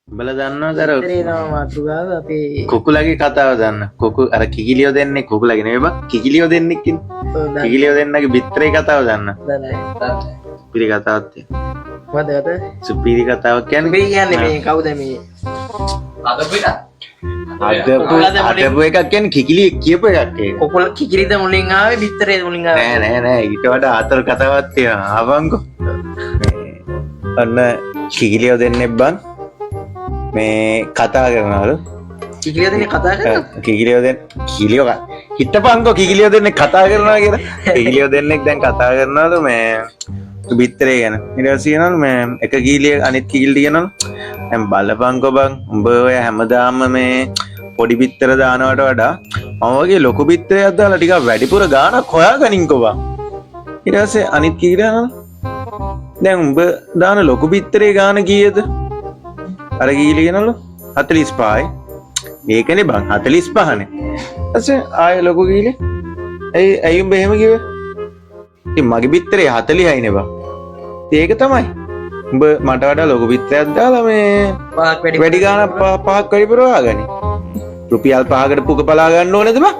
උඹලා දන්නවද අර බිත්තරේ තමයි මාතෘකාව අපේ. කුකුලගේ කතාව දන්න? කුකු අර කිකිලියෝ දෙන්නේ, කුකුලගේ නෙවෙයි බං, කිකිලියෝ දෙන්නෙක් ඉන්නේ. ඔව්, දන්න. කිකිලියෝ දෙන්නගේ බිත්තරේ කතාව දන්න? දන්නේ. සුපිරි කතාවක් තියෙනවා. මොකද්ද කතාව? සුපිරි කතාවක් කියන්නේ. මේ කියන්නේ මේ කවුද මේ? හදපු කුකුලද මුලින්? හදපු එකක් කියන්නේ කිකිලිය කියපු එකක් ඒක. කුකුල කිකිලිද මුලින් ආවේ, බිත්තරේද මුලින් ආවේ? නෑ නෑ නෑ, ඊට වඩා ආතල් කතාවක් තියෙනවා. ආවංකෝ. මේ ඔන්න කිකිලියෝ දෙන්නෙක් බං මේ කතා කරනවලු. කිකිලිය දෙන්නේ කතා කරනවා? කිකිලියෝ දෙන්න කිකිලියෝ හිටපන්කෝ, කිකිලියෝ දෙන්නෙක් කතා කරනවා කියලා. කිකිලියෝ දෙන්නෙක් දැන් කතා කරනවලු මේ බිත්තරේ ගැන. ඊට පස්සේ කියනවලු මේ එක කිකිලිය අනිත් කිකිලිට කියනවලු, දැන් බලපන්කෝ බං, උඹ ඔය හැමදාම මේ පොඩි බිත්තර දානවට වඩා මම වගේ ලොකු බිත්තරයක් දාලා ටිකක් වැඩිපුර ගාණක් හොයාගනින්කෝ බං. ඊට පස්සේ අනිත් කිකිලිය අහනවා, දැන් උඹ දාන ලොකු බිත්තරේ ගාණ කීයද? අර කිකිලිය කියනවලු 45යි. ඒකනේ බං, 45නේ. ඊපස්සේ ආයෙ ලොකු කිකිලිය, ඇයි ඇයි උඹ එහෙම කිව්වේ? ඉතින් මගේ බිත්තරේ 40යි නේ බං. ඉතින් ඒක තමයි. උඹ මට වඩා ලොකු බිත්තරයක් දාලා මේ පහක් වැඩි වැඩි ගාණක් පහක් වැඩිපුර හොයාගනි. රුපියල් 5කට පුක පලා ගන්න ඕනේද බං?